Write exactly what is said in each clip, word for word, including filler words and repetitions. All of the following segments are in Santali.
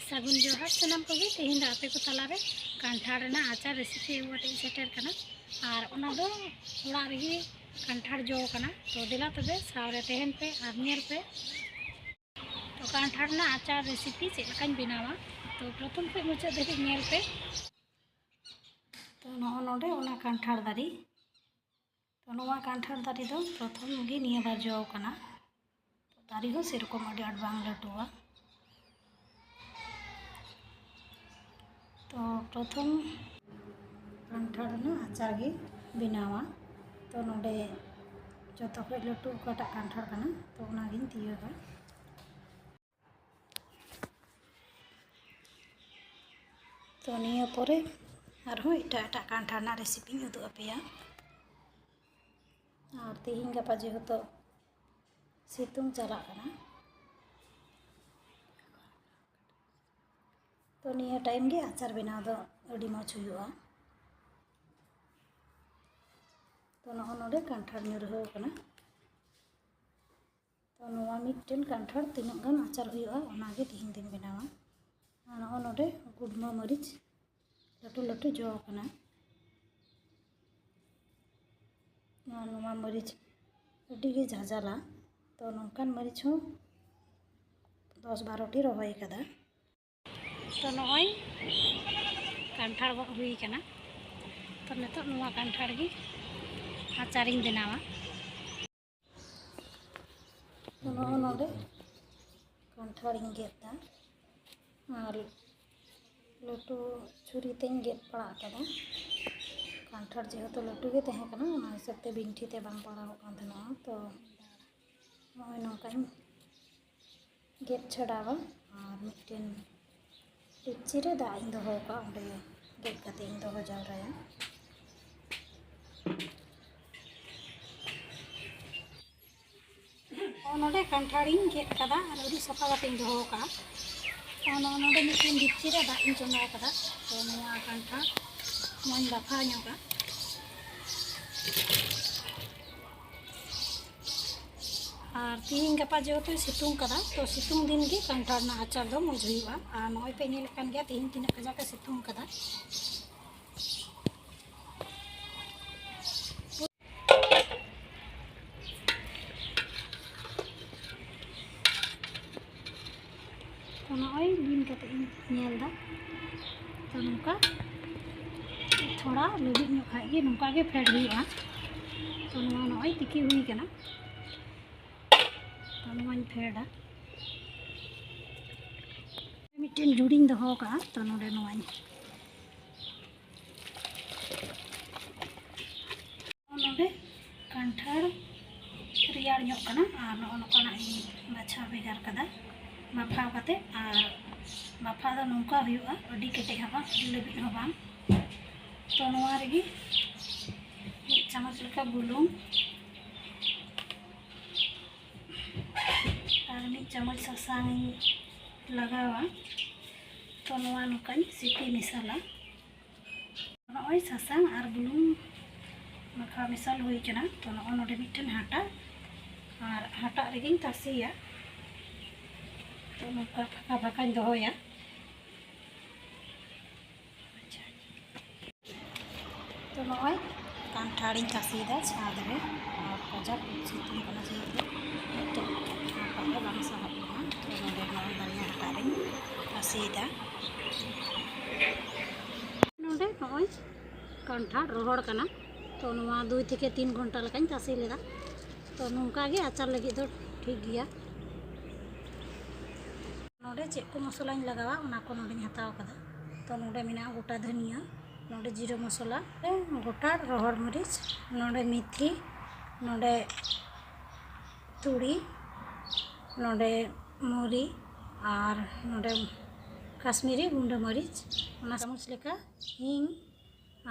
ᱥᱟᱹᱜᱩᱱ ᱡᱚᱦᱟᱨ ᱥᱟᱱᱟᱢ ᱠᱚᱜᱮ᱾ ᱛᱮᱦᱮᱧ ᱫᱚ ᱟᱯᱮ ᱠᱚ ᱛᱟᱞᱟᱨᱮ ᱠᱟᱱᱴᱷᱟᱲ ᱨᱮᱱᱟᱜ ᱟᱪᱟᱨ ᱨᱮᱥᱤᱯᱤ ᱟᱹᱜᱩ ᱠᱟᱛᱮ ᱤᱧ ᱥᱮᱴᱮᱨ ᱠᱟᱱᱟ᱾ ᱟᱨ ᱚᱱᱟ ᱫᱚ ᱚᱲᱟᱜ ᱨᱮᱜᱮ ᱠᱟᱱᱴᱷᱟᱲ ᱡᱚ ᱠᱟᱱᱟ᱾ ᱛᱚ ᱫᱮᱞᱟ ᱛᱚᱵᱮ ᱥᱟᱶᱨᱮ ᱛᱟᱦᱮᱱ ᱯᱮ ᱟᱨ ᱧᱮᱞ ᱯᱮ᱾ ᱛᱚ ᱠᱟᱱᱴᱷᱟᱲ ᱨᱮᱱᱟᱜ ᱟᱪᱟᱨ ᱨᱮᱥᱤᱯᱤ ᱪᱮᱫ ᱞᱮᱠᱟᱧ ᱵᱮᱱᱟᱣᱟ, ᱛᱚ ᱯᱨᱚᱛᱷᱚᱢ ᱠᱷᱚᱱ ᱢᱩᱪᱟᱹᱫ ᱫᱷᱟᱹᱵᱤᱡ ᱧᱮᱞ ᱯᱮ᱾ ᱛᱚ ᱱᱚᱜᱼᱚ ᱱᱚᱰᱮ ᱚᱱᱟ ᱠᱟᱱᱴᱷᱟᱲ ᱫᱟᱨᱮ, ᱛᱚ ᱱᱚᱣᱟ ᱠᱟᱱᱴᱷᱟᱲ ᱫᱟᱨᱮ ᱫᱚ ᱯᱨᱚᱛᱷᱚᱢ ᱜᱮ ᱱᱤᱭᱟᱹ ᱵᱟᱨ ᱡᱚ ᱠᱟᱱᱟ᱾ ᱛᱚ ᱫᱟᱨᱮ ᱦᱚᱸ ᱥᱮᱨᱚᱠᱚᱢ ᱟᱹᱰᱤ ᱟᱸᱴ ᱵᱟᱝ ᱞᱟᱹᱴᱩᱣᱟ᱾ ᱛᱚ ᱯᱨᱚᱛᱷᱚᱢ ᱠᱟᱱᱴᱷᱟᱲ ᱨᱮᱱᱟᱜ ᱟᱪᱟᱨ ᱜᱮ ᱵᱮᱱᱟᱣᱟ᱾ ᱛᱚ ᱱᱚᱰᱮ ᱡᱚᱛᱚ ᱠᱷᱚᱡ ᱞᱟᱹᱴᱩ ᱚᱠᱟᱴᱟᱜ ᱠᱟᱱᱴᱷᱟᱲ ᱠᱟᱱᱟ, ᱛᱚ ᱚᱱᱟᱜᱤᱧ ᱛᱤᱭᱳᱜᱟ᱾ ᱛᱚ ᱱᱤᱭᱟᱹ ᱯᱚᱨᱮ ᱟᱨᱦᱚᱸ ᱮᱴᱟᱜ ᱮᱴᱟᱜ ᱠᱟᱱᱴᱷᱟᱲ ᱨᱮᱱᱟᱜ ᱨᱮᱥᱤᱯᱤᱧ ᱩᱫᱩᱜ ᱟᱯᱮᱭᱟ᱾ ᱟᱨ ᱛᱮᱦᱮᱧ ᱜᱟᱯᱟ ᱡᱮᱦᱮᱛᱩ ᱥᱤᱛᱩᱝ ᱪᱟᱞᱟᱜ ᱠᱟᱱᱟ, ᱛᱚ ᱱᱤᱭᱟᱹ ᱴᱟᱭᱤᱢ ᱜᱮ ᱟᱪᱟᱨ ᱵᱮᱱᱟᱣ ᱫᱚ ᱟᱹᱰᱤ ᱢᱚᱡᱽ ᱦᱩᱭᱩᱜᱼᱟ᱾ ᱛᱚ ᱱᱚᱜᱼᱚ ᱱᱚᱰᱮ ᱠᱟᱱᱴᱷᱟᱲ ᱧᱩᱨᱦᱟᱹᱣ ᱠᱟᱱᱟ᱾ ᱛᱚ ᱱᱚᱣᱟ ᱢᱤᱫᱴᱮᱱ ᱠᱟᱱᱴᱷᱟᱲ ᱛᱤᱱᱟᱹᱜ ᱜᱟᱱ ᱟᱪᱟᱨ ᱦᱩᱭᱩᱜᱼᱟ, ᱚᱱᱟᱜᱮ ᱛᱮᱦᱮᱧ ᱫᱚᱧ ᱵᱮᱱᱟᱣᱟ᱾ ᱟᱨ ᱱᱚᱜᱼᱚ ᱱᱚᱰᱮ ᱜᱩᱰᱢᱟᱹ ᱢᱟᱹᱨᱤᱪ ᱞᱟᱹᱴᱩ ᱞᱟᱹᱴᱩ ᱡᱚ ᱟᱠᱟᱱᱟ᱾ ᱟᱨ ᱱᱚᱣᱟ ᱢᱟᱹᱨᱤᱪ ᱟᱹᱰᱤ ᱜᱮ ᱡᱷᱟᱡᱟᱞᱟ᱾ ᱛᱚ ᱱᱚᱝᱠᱟᱱ ᱢᱟᱹᱨᱤᱪ ᱦᱚᱸ ᱫᱚᱥ ᱵᱟᱨᱚ ᱴᱤ ᱨᱚᱦᱚᱭ ᱟᱠᱟᱫᱟ᱾ ᱛᱚ ᱱᱚᱜᱼᱚᱭ ᱠᱟᱱᱴᱷᱟᱲ ᱜᱚᱫ ᱦᱩᱭ ᱠᱟᱱᱟ᱾ ᱛᱚ ᱱᱤᱛᱚᱜ ᱱᱚᱣᱟ ᱠᱟᱱᱴᱷᱟᱲ ᱜᱮ ᱟᱪᱟᱨᱤᱧ ᱵᱮᱱᱟᱣᱟ᱾ ᱛᱚ ᱱᱚᱜᱼᱚ ᱱᱚᱰᱮ ᱠᱟᱱᱴᱷᱟᱲᱤᱧ ᱜᱮᱫ ᱮᱫᱟ᱾ ᱟᱨ ᱞᱟᱹᱴᱩ ᱪᱷᱩᱨᱤ ᱛᱮᱧ ᱜᱮᱫ ᱯᱟᱲᱟᱜ ᱠᱟᱫᱟ᱾ ᱠᱟᱱᱴᱷᱟᱲ ᱡᱮᱦᱮᱛᱩ ᱞᱟᱹᱴᱩ ᱜᱮ ᱛᱟᱦᱮᱸ ᱠᱟᱱᱟ, ᱚᱱᱟ ᱦᱤᱥᱟᱹᱵ ᱛᱮ ᱵᱤᱱᱴᱷᱤ ᱛᱮ ᱵᱟᱝ ᱯᱟᱲᱟᱜᱚᱜ ᱠᱟᱱ ᱛᱟᱦᱮᱱᱚᱜᱼᱟ᱾ ᱛᱚ ᱱᱚᱜᱼᱚᱭ ᱱᱚᱝᱠᱟᱧ ᱜᱮᱫ ᱪᱷᱟᱰᱟᱣᱟ᱾ ᱟᱨ ᱢᱤᱫᱴᱮᱱ ᱰᱮᱠᱪᱤ ᱨᱮ ᱫᱟᱜ ᱤᱧ ᱫᱚᱦᱚ ᱟᱠᱟᱫ, ᱚᱸᱰᱮ ᱜᱮᱫ ᱠᱟᱛᱮ ᱤᱧ ᱫᱚᱦᱚ ᱡᱟᱣᱨᱟᱭᱟ᱾ ᱱᱚᱜᱼᱚ ᱱᱚᱰᱮ ᱠᱟᱱᱴᱷᱟᱲᱤᱧ ᱜᱮᱫ ᱟᱠᱟᱫᱟ ᱟᱨ ᱟᱹᱨᱩᱵ ᱥᱟᱯᱷᱟ ᱠᱟᱛᱮ ᱤᱧ ᱫᱚᱦᱚ ᱟᱠᱟᱫᱟ᱾ ᱛᱚ ᱱᱚᱜᱼᱚ ᱱᱚᱰᱮ ᱢᱤᱫᱴᱮᱱ ᱰᱮᱠᱪᱤ ᱨᱮ ᱫᱟᱜ ᱤᱧ ᱪᱚᱸᱫᱟ ᱟᱠᱟᱫᱟ᱾ ᱛᱚ ᱱᱚᱣᱟ ᱠᱟᱱᱴᱷᱟᱲ ᱱᱚᱣᱟᱧ ᱵᱟᱯᱷᱟᱣ ᱧᱚᱜᱟ᱾ ᱟᱨ ᱛᱤᱦᱤᱧ ᱜᱟᱯᱟ ᱡᱮᱦᱮᱛᱩ ᱥᱤᱛᱩᱝ ᱠᱟᱫᱟ, ᱛᱚ ᱥᱤᱛᱩᱝ ᱫᱤᱱ ᱜᱮ ᱠᱟᱱᱴᱷᱟᱲ ᱨᱮᱱᱟᱜ ᱟᱪᱟᱨ ᱫᱚ ᱢᱚᱡᱽ ᱦᱩᱭᱩᱜᱼᱟ᱾ ᱟᱨ ᱱᱚᱜᱼᱚᱭ ᱯᱮ ᱧᱮᱞᱮᱫ ᱠᱟᱱ ᱜᱮᱭᱟ ᱛᱤᱦᱤᱧ ᱛᱤᱱᱟᱹᱜ ᱠᱟᱡᱟᱠ ᱮ ᱥᱤᱛᱩᱝ ᱠᱟᱫᱟ᱾ ᱛᱚ ᱱᱚᱜᱼᱚᱭ ᱵᱤᱱ ᱠᱟᱛᱮ ᱤᱧ ᱧᱮᱞ ᱮᱫᱟ᱾ ᱛᱚ ᱱᱚᱝᱠᱟ ᱛᱷᱚᱲᱟ ᱞᱟᱹᱵᱤᱫ ᱧᱚᱜ ᱠᱷᱟᱡ ᱜᱮ ᱱᱚᱝᱠᱟ ᱜᱮ ᱯᱷᱮᱰ ᱦᱩᱭᱩᱜᱼᱟ᱾ ᱛᱚ ᱱᱚᱣᱟ ᱱᱚᱜᱼᱚᱭ ᱛᱤᱠᱤ ᱦᱩᱭ ᱠᱟᱱᱟ᱾ ᱛᱚ ᱱᱚᱣᱟᱧ ᱯᱷᱮᱰᱟ᱾ ᱢᱤᱫᱴᱮᱱ ᱡᱷᱩᱲᱤᱧ ᱫᱚᱦᱚ ᱠᱟᱜᱼᱟ᱾ ᱛᱚ ᱱᱚᱰᱮ ᱱᱚᱣᱟᱧ ᱱᱚᱰᱮ ᱠᱟᱱᱴᱷᱟᱲ ᱨᱮᱭᱟᱲ ᱧᱚᱜ ᱠᱟᱱᱟ ᱟᱨ ᱱᱚᱜᱼᱚ ᱱᱚᱝᱠᱟᱱᱟᱜ ᱤᱧ ᱵᱟᱪᱷᱟᱣ ᱵᱷᱮᱜᱟᱨ ᱠᱟᱫᱟ ᱵᱟᱯᱷᱟᱣ ᱠᱟᱛᱮ᱾ ᱟᱨ ᱵᱟᱯᱷᱟᱣ ᱫᱚ ᱱᱚᱝᱠᱟ ᱦᱩᱭᱩᱜᱼᱟ, ᱟᱹᱰᱤ ᱠᱮᱴᱮᱡ ᱦᱚᱸ ᱵᱟᱝ, ᱟᱹᱰᱤ ᱞᱟᱹᱵᱤᱫ ᱦᱚᱸ ᱵᱟᱝ᱾ ᱛᱚ ᱱᱚᱣᱟ ᱨᱮᱜᱮ ᱢᱤᱫ ᱪᱟᱢᱚᱪ ᱞᱮᱠᱟ ᱵᱩᱞᱩᱝ ᱟᱨ ᱢᱤᱫ ᱪᱟᱢᱚᱪ ᱥᱟᱥᱟᱝ ᱤᱧ ᱞᱟᱜᱟᱣᱟ᱾ ᱛᱚ ᱱᱚᱣᱟ ᱱᱚᱝᱠᱟᱧ ᱥᱤᱯᱤ ᱢᱮᱥᱟᱞᱟ᱾ ᱱᱚᱜᱼᱚᱭ ᱥᱟᱥᱟᱝ ᱟᱨ ᱵᱩᱞᱩᱝ ᱢᱟᱠᱷᱟᱣ ᱢᱮᱥᱟᱞ ᱦᱩᱭ ᱠᱟᱱᱟ᱾ ᱛᱚ ᱱᱚᱜᱼᱚᱭ ᱱᱚᱰᱮ ᱢᱤᱫᱴᱮᱱ ᱦᱟᱴᱟᱜ, ᱟᱨ ᱦᱟᱴᱟᱜ ᱨᱮᱜᱮᱧ ᱛᱟᱥᱮᱭᱟ᱾ ᱛᱚ ᱱᱚᱝᱠᱟ ᱯᱷᱟᱸᱠᱟ ᱯᱷᱟᱸᱠᱟᱧ ᱫᱚᱦᱚᱭᱟ᱾ ᱛᱚ ᱱᱚᱜᱼᱚᱭ ᱠᱟᱱᱴᱷᱟᱲᱤᱧ ᱛᱟᱥᱮᱭᱮᱫᱟ ᱪᱷᱟᱫᱽ ᱨᱮ, ᱟᱨ ᱠᱟᱡᱟᱠ ᱥᱤᱛᱩᱝ ᱠᱟᱱᱟ ᱡᱮᱦᱮᱛᱩ ᱱᱤᱛᱚᱜ ᱦᱟᱴᱟᱜ ᱨᱮ ᱵᱟᱝ ᱥᱟᱦᱚᱵ ᱠᱟᱱᱟ᱾ ᱛᱚ ᱱᱚᱰᱮ ᱱᱚᱜᱼᱚᱭ ᱵᱟᱨᱭᱟ ᱦᱟᱴᱟᱜ ᱨᱤᱧ ᱛᱟᱥᱮᱭᱮᱫᱟ᱾ ᱱᱚᱰᱮ ᱱᱚᱜᱼᱚᱭ ᱠᱟᱱᱴᱷᱟᱲ ᱨᱚᱦᱚᱲ ᱠᱟᱱᱟ᱾ ᱛᱚ ᱱᱚᱣᱟ ᱫᱩᱭ ᱛᱷᱮᱠᱮ ᱛᱤᱱ ᱜᱷᱚᱱᱴᱟ ᱞᱮᱠᱟᱧ ᱛᱟᱥᱮ ᱞᱮᱫᱟ᱾ ᱛᱚ ᱱᱚᱝᱠᱟ ᱜᱮ ᱟᱪᱟᱨ ᱞᱟᱹᱜᱤᱫ ᱫᱚ ᱴᱷᱤᱠ ᱜᱮᱭᱟ᱾ ᱱᱚᱰᱮ ᱪᱮᱫ ᱠᱚ ᱢᱚᱥᱞᱟᱧ ᱞᱟᱜᱟᱣᱟ, ᱚᱱᱟ ᱠᱚ ᱱᱚᱰᱮᱧ ᱦᱟᱛᱟᱣ ᱠᱟᱫᱟ᱾ ᱛᱚ ᱱᱚᱰᱮ ᱢᱮᱱᱟᱜᱼᱟ ᱜᱚᱴᱟ ᱫᱷᱩᱱᱤᱭᱟᱹ, ᱱᱚᱰᱮ ᱡᱤᱨᱟᱹ ᱢᱚᱥᱞᱟ, ᱜᱚᱴᱟ ᱨᱚᱦᱚᱲ ᱢᱟᱹᱨᱤᱪ, ᱱᱚᱰᱮ ᱢᱮᱛᱷᱤ, ᱱᱚᱰᱮ ᱛᱩᱲᱤ, ᱱᱚᱰᱮ ᱢᱩᱨᱤ, ᱟᱨ ᱱᱚᱰᱮ ᱠᱟᱥᱢᱤᱨᱤ ᱜᱩᱸᱰᱟᱹ ᱢᱟᱹᱨᱤᱪ, ᱚᱱᱟ ᱪᱟᱢᱚᱪ ᱞᱮᱠᱟ ᱦᱤᱝ,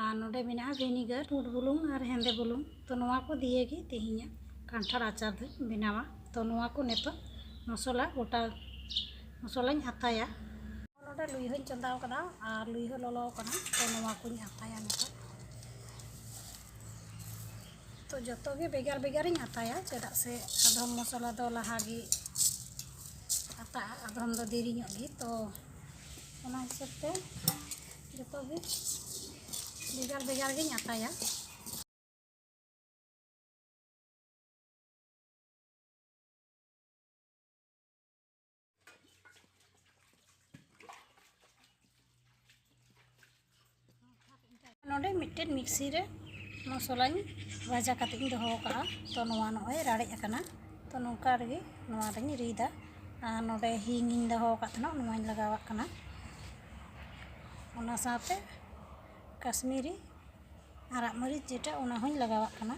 ᱟᱨ ᱱᱚᱰᱮ ᱢᱮᱱᱟᱜᱼᱟ ᱵᱷᱤᱱᱤᱜᱟᱨ, ᱯᱩᱸᱰ ᱵᱩᱞᱩᱝ ᱟᱨ ᱦᱮᱸᱫᱮ ᱵᱩᱞᱩᱝ᱾ ᱛᱚ ᱱᱚᱣᱟ ᱠᱚ ᱫᱤᱭᱮ ᱜᱮ ᱛᱮᱦᱮᱧᱟᱜ ᱠᱟᱱᱴᱷᱟᱲ ᱟᱪᱟᱨ ᱫᱚᱧ ᱵᱮᱱᱟᱣᱟ᱾ ᱛᱚ ᱱᱚᱣᱟ ᱠᱚ ᱱᱤᱛᱚᱜ ᱢᱚᱥᱞᱟ, ᱜᱚᱴᱟ ᱢᱚᱥᱞᱟᱧ ᱟᱛᱟᱭᱟ᱾ ᱱᱚᱰᱮ ᱞᱩᱭᱦᱟᱹᱧ ᱪᱚᱸᱫᱟᱣ ᱠᱟᱫᱟ ᱟᱨ ᱞᱩᱭᱦᱟᱹ ᱞᱚᱞᱚ ᱠᱟᱱᱟ᱾ ᱛᱚ ᱱᱚᱣᱟ ᱠᱚᱧ ᱟᱛᱟᱭᱟ ᱱᱤᱛᱚᱜ᱾ ᱛᱚ ᱡᱚᱛᱚ ᱜᱮ ᱵᱷᱮᱜᱟᱨ ᱵᱷᱮᱜᱟᱨᱤᱧ ᱟᱛᱟᱭᱟ, ᱪᱮᱫᱟᱜ ᱥᱮ ᱟᱫᱷᱚᱢ ᱢᱚᱥᱞᱟ ᱫᱚ ᱞᱟᱦᱟ ᱜᱮ ᱟᱛᱟᱜᱼᱟ, ᱟᱫᱷᱚᱢ ᱫᱚ ᱫᱮᱨᱤ ᱧᱚᱜ ᱜᱮ᱾ ᱛᱚ ᱚᱱᱟ ᱦᱤᱥᱟᱹᱵ ᱛᱮ ᱡᱚᱛᱚ ᱜᱮ ᱵᱷᱮᱜᱟᱨ ᱵᱷᱮᱜᱟᱨ ᱜᱤᱧ ᱟᱛᱟᱭᱟ᱾ ᱱᱚᱰᱮ ᱢᱤᱫᱴᱮᱱ ᱢᱤᱠᱥᱤ ᱨᱮ ᱢᱚᱥᱞᱟᱧ ᱵᱷᱟᱡᱟ ᱠᱟᱛᱮ ᱤᱧ ᱫᱚᱦᱚ ᱟᱠᱟᱫᱼᱟ᱾ ᱛᱚ ᱱᱚᱣᱟ ᱱᱚᱜᱼᱚᱭ ᱨᱟᱲᱮᱡ ᱟᱠᱟᱱᱟ᱾ ᱛᱚ ᱱᱚᱝᱠᱟ ᱨᱮᱜᱮ ᱱᱚᱣᱟ ᱨᱮᱧ ᱨᱤᱫᱟ᱾ ᱟᱨ ᱱᱚᱰᱮ ᱦᱤᱝ ᱤᱧ ᱫᱚᱦᱚ ᱟᱠᱟᱫ ᱛᱟᱦᱮᱱᱟ, ᱱᱚᱣᱟᱧ ᱞᱟᱜᱟᱣᱟᱜ ᱠᱟᱱᱟ᱾ ᱚᱱᱟ ᱥᱟᱶᱛᱮ ᱠᱟᱥᱢᱤᱨᱤ ᱟᱨᱟᱜ ᱢᱟᱹᱨᱤᱪ ᱡᱮᱴᱟ, ᱚᱱᱟ ᱦᱚᱸᱧ ᱞᱟᱜᱟᱣᱟᱜ ᱠᱟᱱᱟ᱾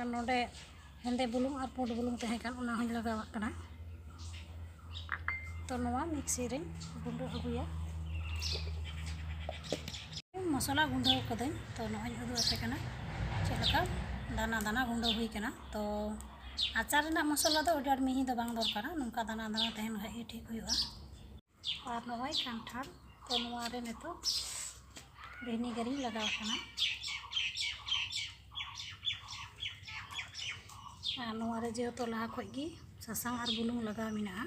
ᱟᱨ ᱱᱚᱰᱮ ᱦᱮᱸᱫᱮ ᱵᱩᱞᱩᱝ ᱟᱨ ᱯᱩᱸᱰ ᱵᱩᱞᱩᱝ ᱛᱟᱦᱮᱸ ᱠᱟᱱ, ᱚᱱᱟ ᱦᱚᱸᱧ ᱞᱟᱜᱟᱣᱟᱜ ᱠᱟᱱᱟ᱾ ᱛᱚ ᱱᱚᱣᱟ ᱢᱤᱠᱥᱤ ᱨᱮᱧ ᱜᱩᱸᱰᱟᱹ ᱟᱹᱜᱩᱭᱟ᱾ ᱢᱚᱥᱞᱟ ᱜᱩᱸᱰᱟᱹ ᱠᱟᱹᱫᱟᱹᱧ, ᱛᱚ ᱱᱚᱜᱼᱚᱭ ᱤᱧ ᱩᱫᱩᱜ ᱟᱯᱮ ᱠᱟᱱᱟ ᱪᱮᱫ ᱞᱮᱠᱟ ᱫᱟᱱᱟ ᱫᱟᱱᱟ ᱜᱩᱸᱰᱟᱹ ᱦᱩᱭ ᱠᱟᱱᱟ᱾ ᱛᱚ ᱟᱪᱟᱨ ᱨᱮᱱᱟᱜ ᱢᱚᱥᱞᱟ ᱫᱚ ᱟᱹᱰᱤ ᱟᱸᱴ ᱢᱤᱦᱤ ᱫᱚ ᱵᱟᱝ ᱫᱚᱨᱠᱟᱨᱟ, ᱱᱚᱝᱠᱟ ᱫᱟᱱᱟ ᱫᱟᱱᱟ ᱛᱟᱦᱮᱱ ᱠᱷᱟᱡ ᱜᱮ ᱴᱷᱤᱠ ᱦᱩᱭᱩᱜᱼᱟ᱾ ᱟᱨ ᱱᱚᱜᱼᱚᱭ ᱠᱟᱱᱴᱷᱟᱲ, ᱛᱚ ᱱᱚᱣᱟ ᱨᱮ ᱱᱤᱛᱚᱜ ᱵᱷᱤᱱᱤᱜᱟᱨᱤᱧ ᱞᱟᱜᱟᱣ ᱠᱟᱱᱟ᱾ ᱟᱨ ᱱᱚᱣᱟ ᱨᱮ ᱡᱮᱦᱮᱛᱩ ᱞᱟᱦᱟ ᱠᱷᱚᱡ ᱜᱮ ᱥᱟᱥᱟᱝ ᱟᱨ ᱵᱩᱞᱩᱝ ᱞᱟᱜᱟᱣ ᱢᱮᱱᱟᱜᱼᱟ,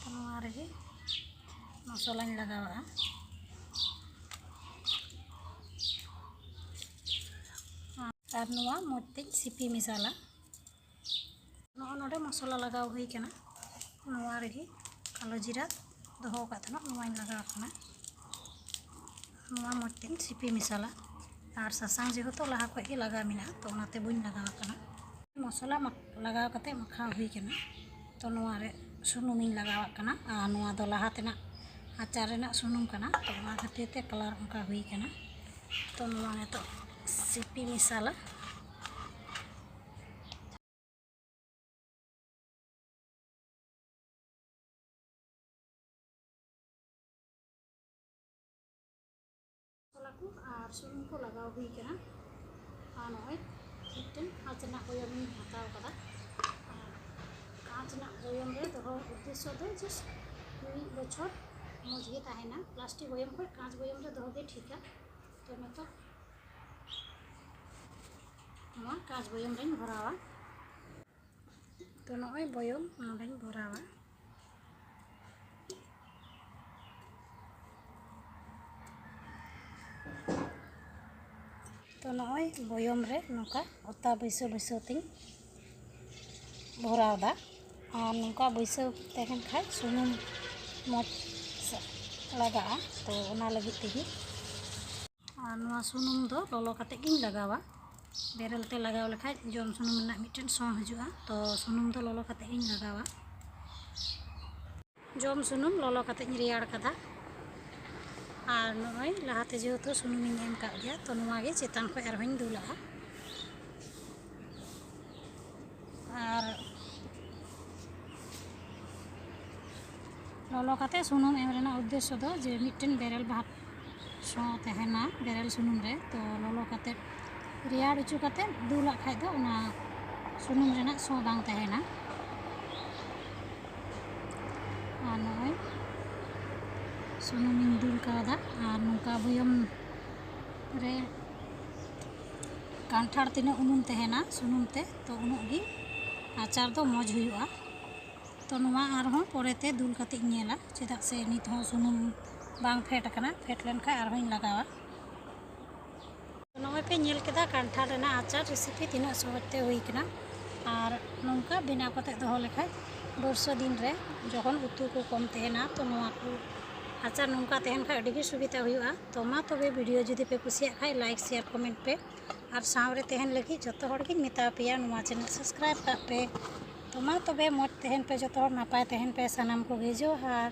ᱛᱚ ᱱᱚᱣᱟ ᱨᱮᱜᱮ ᱢᱚᱥᱞᱟᱧ ᱞᱟᱜᱟᱣᱟᱜᱼᱟ᱾ ᱟᱨ ᱱᱚᱣᱟ ᱢᱚᱡᱽ ᱛᱮᱧ ᱥᱤᱯᱤ ᱢᱮᱥᱟᱞᱟ᱾ ᱱᱚᱜᱼᱚ ᱱᱚᱰᱮ ᱢᱚᱥᱞᱟ ᱞᱟᱜᱟᱣ ᱦᱩᱭ ᱠᱟᱱᱟ᱾ ᱱᱚᱣᱟ ᱨᱮᱜᱮ ᱠᱟᱞᱳ ᱡᱤᱨᱟ ᱫᱚᱦᱚ ᱟᱠᱟᱫ ᱛᱟᱦᱮᱱᱟ, ᱱᱚᱣᱟᱧ ᱞᱟᱜᱟᱣ ᱠᱟᱱᱟ᱾ ᱱᱚᱣᱟ ᱢᱚᱡᱽ ᱛᱮᱧ ᱥᱤᱯᱤ ᱢᱮᱥᱟᱞᱟ᱾ ᱟᱨ ᱥᱟᱥᱟᱝ ᱡᱮᱦᱮᱛᱩ ᱞᱟᱦᱟ ᱠᱷᱚᱡ ᱜᱮ ᱞᱟᱜᱟᱣ ᱢᱮᱱᱟᱜᱼᱟ, ᱛᱚ ᱚᱱᱟᱛᱮ ᱵᱟᱹᱧ ᱞᱟᱜᱟᱣᱟᱜ ᱠᱟᱱᱟ᱾ ᱢᱚᱥᱞᱟ ᱢᱟ-, ᱞᱟᱜᱟᱣ ᱠᱟᱛᱮ ᱢᱟᱠᱷᱟᱣ ᱦᱩᱭ ᱠᱟᱱᱟ᱾ ᱛᱚ ᱱᱚᱣᱟ ᱨᱮ ᱥᱩᱱᱩᱢᱤᱧ ᱞᱟᱜᱟᱣᱟᱜ ᱠᱟᱱᱟ᱾ ᱟᱨ ᱱᱚᱣᱟ ᱫᱚ ᱞᱟᱦᱟ ᱛᱮᱱᱟᱜ ᱟᱪᱟᱨ ᱨᱮᱱᱟᱜ ᱥᱩᱱᱩᱢ ᱠᱟᱱᱟ, ᱛᱚ ᱚᱱᱟ ᱠᱷᱟᱹᱛᱤᱨ ᱛᱮ ᱠᱟᱞᱟᱨ ᱚᱱᱠᱟ ᱦᱩᱭ ᱠᱟᱱᱟ᱾ ᱛᱚ ᱱᱚᱣᱟ ᱱᱤᱛᱚᱜ ᱥᱤᱯᱤ ᱢᱮᱥᱟᱞᱟ᱾ ᱢᱚᱥᱞᱟ ᱠᱚ ᱟᱨ ᱥᱩᱱᱩᱢ ᱠᱚ ᱞᱟᱜᱟᱣ ᱦᱩᱭ ᱠᱟᱱᱟ᱾ ᱟᱨ ᱱᱚᱜᱼᱚᱭ ᱢᱤᱫᱴᱮᱱ ᱠᱟᱸᱪ ᱨᱮᱱᱟᱜ ᱵᱚᱭᱚᱢ ᱤᱧ ᱦᱟᱛᱟᱣ ᱠᱟᱫᱟ᱾ ᱟᱨ ᱠᱟᱸᱪ ᱨᱮᱱᱟᱜ ᱵᱚᱭᱚᱢ ᱨᱮ ᱫᱚᱦᱚ ᱩᱫᱽᱫᱮᱥᱥᱚ ᱫᱚ just ᱢᱤᱫ ᱵᱚᱪᱷᱚᱨ ᱢᱚᱡᱽ ᱜᱮ ᱛᱟᱦᱮᱱᱟ᱾ ᱯᱞᱟᱥᱴᱤᱠ ᱵᱚᱭᱚᱢ ᱠᱷᱚᱱ ᱠᱟᱸᱪ ᱵᱚᱭᱚᱢ ᱨᱮ ᱫᱚᱦᱚ ᱜᱮ ᱴᱷᱤᱠᱟ᱾ ᱛᱚ ᱱᱤᱛᱚᱜ ᱱᱚᱣᱟ ᱠᱟᱸᱪ ᱵᱚᱭᱚᱢ ᱨᱮᱧ ᱵᱷᱚᱨᱟᱣᱟ᱾ ᱛᱚ ᱱᱚᱜᱼᱚᱭ ᱵᱚᱭᱚᱢ ᱱᱚᱰᱮᱧ ᱵᱷᱚᱨᱟᱣᱟ᱾ ᱛᱚ ᱱᱚᱜᱼᱚᱭ ᱵᱚᱭᱚᱢ ᱨᱮ ᱱᱚᱝᱠᱟ ᱚᱛᱟ ᱵᱟᱹᱭᱥᱟᱹᱣ ᱵᱟᱹᱭᱥᱟᱹᱣ ᱛᱤᱧ ᱵᱷᱚᱨᱟᱣ ᱮᱫᱟ᱾ ᱟᱨ ᱱᱚᱝᱠᱟ ᱵᱟᱹᱭᱥᱟᱹᱣ ᱛᱟᱦᱮᱱ ᱠᱷᱟᱡ ᱥᱩᱱᱩᱢ ᱢᱚᱡᱽ ᱞᱟᱜᱟᱜᱼᱟ, ᱛᱚ ᱚᱱᱟ ᱞᱟᱹᱜᱤᱫ ᱛᱮᱜᱮ᱾ ᱟᱨ ᱱᱚᱣᱟ ᱥᱩᱱᱩᱢ ᱫᱚ ᱞᱚᱞᱚ ᱠᱟᱛᱮᱫ ᱜᱤᱧ ᱞᱟᱜᱟᱣᱟ᱾ ᱵᱮᱨᱮᱞ ᱛᱮ ᱞᱟᱜᱟᱣ ᱞᱮᱠᱷᱟᱡ ᱡᱚᱢ ᱥᱩᱱᱩᱢ ᱨᱮᱱᱟᱜ ᱢᱤᱫᱴᱮᱱ ᱥᱚ ᱦᱤᱡᱩᱜᱼᱟ, ᱛᱚ ᱥᱩᱱᱩᱢ ᱫᱚ ᱞᱚᱞᱚ ᱠᱟᱛᱮᱫ ᱜᱤᱧ ᱞᱟᱜᱟᱣᱟ᱾ ᱡᱚᱢ ᱥᱩᱱᱩᱢ ᱞᱚᱞᱚ ᱠᱟᱛᱮᱫ ᱤᱧ ᱨᱮᱭᱟᱲ ᱠᱟᱫᱟ᱾ ᱟᱨ ᱱᱚᱜᱼᱚᱭ ᱞᱟᱦᱟᱛᱮ ᱡᱮᱦᱮᱛᱩ ᱥᱩᱱᱩᱢᱤᱧ ᱮᱢ ᱠᱟᱜ ᱜᱮᱭᱟ, ᱛᱚ ᱱᱚᱣᱟ ᱜᱮ ᱪᱮᱛᱟᱱ ᱠᱷᱚᱱ ᱟᱨᱦᱚᱸᱧ ᱫᱩᱞᱟᱜᱼᱟ᱾ ᱟᱨ ᱞᱚᱞᱚ ᱠᱟᱛᱮ ᱥᱩᱱᱩᱢ ᱮᱢ ᱨᱮᱱᱟᱜ ᱩᱫᱽᱫᱮᱥᱥᱚ ᱫᱚ ᱡᱮ ᱢᱤᱫᱴᱮᱱ ᱵᱮᱨᱮᱞ ᱵᱷᱟᱵᱽ ᱥᱚ ᱛᱟᱦᱮᱱᱟ ᱵᱮᱨᱮᱞ ᱥᱩᱱᱩᱢ ᱨᱮ, ᱛᱚ ᱞᱚᱞᱚ ᱠᱟᱛᱮ ᱨᱮᱭᱟᱲ ᱦᱚᱪᱚ ᱠᱟᱛᱮ ᱫᱩᱞᱟᱜ ᱠᱷᱟᱡ ᱫᱚ ᱚᱱᱟ ᱥᱩᱱᱩᱢ ᱨᱮᱱᱟᱜ ᱥᱚ ᱵᱟᱝ ᱛᱟᱦᱮᱱᱟ᱾ ᱟᱨ ᱱᱚᱜᱼᱚᱭ ᱥᱩᱱᱩᱢᱤᱧ ᱫᱩᱞ ᱠᱟᱣᱫᱟ᱾ ᱟᱨ ᱱᱚᱝᱠᱟ ᱵᱚᱭᱚᱢ ᱨᱮ ᱠᱟᱱᱴᱷᱟᱲ ᱛᱤᱱᱟᱹᱜ ᱩᱱᱩᱢ ᱛᱟᱦᱮᱱᱟ ᱥᱩᱱᱩᱢ ᱛᱮ, ᱛᱚ ᱩᱱᱟᱹᱜ ᱜᱮ ᱟᱪᱟᱨ ᱫᱚ ᱢᱚᱡᱽ ᱦᱩᱭᱩᱜᱼᱟ᱾ ᱛᱚ ᱱᱚᱣᱟ ᱟᱨᱦᱚᱸ ᱯᱚᱨᱮᱛᱮ ᱫᱩᱞ ᱠᱟᱛᱮᱧ ᱧᱮᱞᱟ, ᱪᱮᱫᱟᱜ ᱥᱮ ᱱᱤᱛ ᱦᱚᱸ ᱥᱩᱱᱩᱢ ᱵᱟᱝ ᱯᱷᱮᱰ ᱟᱠᱟᱱᱟ, ᱯᱷᱮᱰ ᱞᱮᱱᱠᱷᱟᱱ ᱟᱨᱦᱚᱸᱧ ᱞᱟᱜᱟᱣᱟ᱾ ᱱᱚᱜᱼᱚᱭ ᱯᱮ ᱧᱮᱞ ᱠᱮᱫᱟ ᱠᱟᱱᱴᱷᱟᱲ ᱨᱮᱱᱟᱜ ᱟᱪᱟᱨ ᱨᱮᱥᱤᱯᱤ ᱛᱤᱱᱟᱹᱜ ᱥᱚᱦᱚᱡᱽ ᱛᱮ ᱦᱩᱭ ᱠᱟᱱᱟ᱾ ᱟᱨ ᱱᱚᱝᱠᱟ ᱵᱮᱱᱟᱣ ᱠᱟᱛᱮ ᱫᱚᱦᱚ ᱞᱮᱠᱷᱟᱡ ᱵᱚᱨᱥᱟ ᱫᱤᱱ ᱨᱮ ᱡᱚᱠᱷᱚᱱ ᱩᱛᱩ ᱠᱚ ᱠᱚᱢ ᱛᱟᱦᱮᱱᱟ, ᱛᱚ ᱱᱚᱣᱟ ᱠᱚ ᱟᱪᱟᱨ ᱱᱚᱝᱠᱟ ᱛᱟᱦᱮᱱ ᱠᱷᱟᱡ ᱟᱹᱰᱤ ᱜᱮ ᱥᱩᱵᱤᱫᱷᱟ ᱦᱩᱭᱩᱜᱼᱟ᱾ ᱛᱚ ᱢᱟ ᱛᱚᱵᱮ ᱵᱷᱤᱰᱤᱭᱳ ᱡᱩᱫᱤ ᱯᱮ ᱠᱩᱥᱤᱭᱟᱜ ᱠᱷᱟᱡ ᱞᱟᱭᱤᱠ, ᱥᱮᱭᱟᱨ, ᱠᱚᱢᱮᱱᱴ ᱯᱮ᱾ ᱟᱨ ᱥᱟᱶᱨᱮ ᱛᱟᱦᱮᱱ ᱞᱟᱹᱜᱤᱫ ᱡᱚᱛᱚ ᱦᱚᱲ ᱜᱤᱧ ᱢᱮᱛᱟ ᱯᱮᱭᱟ ᱱᱚᱣᱟ ᱪᱮᱱᱮᱞ ᱥᱟᱵᱥᱠᱨᱟᱭᱤᱵ ᱠᱟᱜ ᱯᱮ᱾ ᱛᱚ ᱢᱟ ᱛᱚᱵᱮ ᱢᱚᱡᱽ ᱛᱟᱦᱮᱱ ᱯᱮ ᱡᱚᱛᱚ ᱦᱚᱲ, ᱱᱟᱯᱟᱭ ᱛᱟᱦᱮᱱ ᱯᱮ ᱥᱟᱱᱟᱢ ᱠᱚᱜᱮ᱾ ᱡᱚᱦᱟᱨ᱾